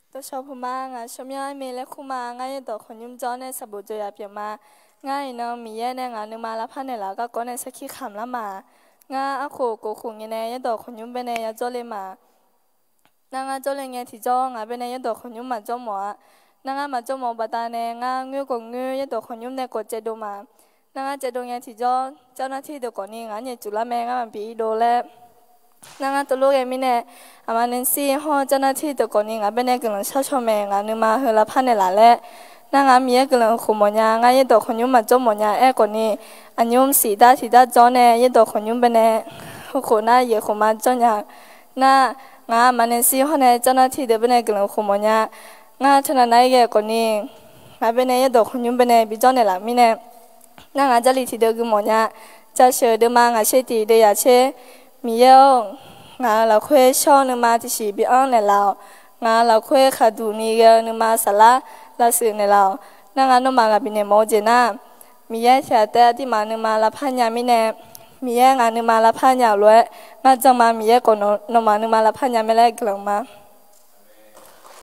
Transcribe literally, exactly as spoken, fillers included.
Dawqshawq puq ma, ngaq Shawrmyanr Aerme laer kur ma. Ngar yaerdawq khawqnymr jawr nae sanqbof dzaw ya pyeuf ma. Ngar iqnan Miqyaer nae ngaq nuima lavpar naeqlaf-euq garkawv nae sarkir kamq lar ma. Ngar arkhof kofkhof ngae nae yaerdawq khawqnymr baenae yajawr le ma. Nar ngar jawrle ngae tiqjawr ngaq baenae yaerdawq khawqnymr maqjawr mawf-a. Nar ngar maqjawr mawf-eu baqdanae ngar ngoer khawf ngoer yaerdawq khawqnymr nae khawf caevdov ma. Nar ngar caevdov ngae tiqjawr เจ้าหน้าที่ deuq khawfni ngaq-anr nyaefcuf lar mae, ngar maqbi irdov laer. Nar ngar teulof ghae mirnae, aqma Nancy hawr เจ้าหน้าที่ deuq khawfni ngaq baenae guiqlanq shar shaw mae, ngaq nuima heu lavpar naeqlaf laer. Nar ngaq Miqyaer guiqlanq khof mawfnya, ngar yaerdawq khawqnymr maqjawr mawfnya aer khawfni, aqnymr siqdar tiqdar jawr nae yaerdawq khawqnymr baenae heukhof nar yaeq khof ma jawr nya. Nar ngaq aqma Nancy hawr nae เจ้าหน้าที่ deuq baenae guiqlanq khof mawfnya. Ngar teunav nav-aer ghae khawfni, ngaq baenae yaerdawq khawqnymr baenae bijawr naeqlaf mirnae, nar ngaq Jarlif tiqdeuv gui mawfnya. Jasheuq deuvma ngaq sher tiq deuv yaq tser. Miqyaer-or, ngaq-euq lafkhoer shawr nuima tiqsiq bi anr naeqlaf-awq. Ngaq-euq lafkhoer khaqduq ni ghae-eu nuima saflar lavshuif naeqlaf-awq. Nar ngaq nawmaf ghaq bifnaeq mawf-eu jeq nar, Miqyaer tiq ghaq taef aqdirmaf nuima lavpar nya mirnae, Miqyaer ngaq nuima lavpar nya-euq lof-aer, ngar jan ma Miqyaer khawf nawmaf nuima lavpar nya mae laer guiqlanq ma.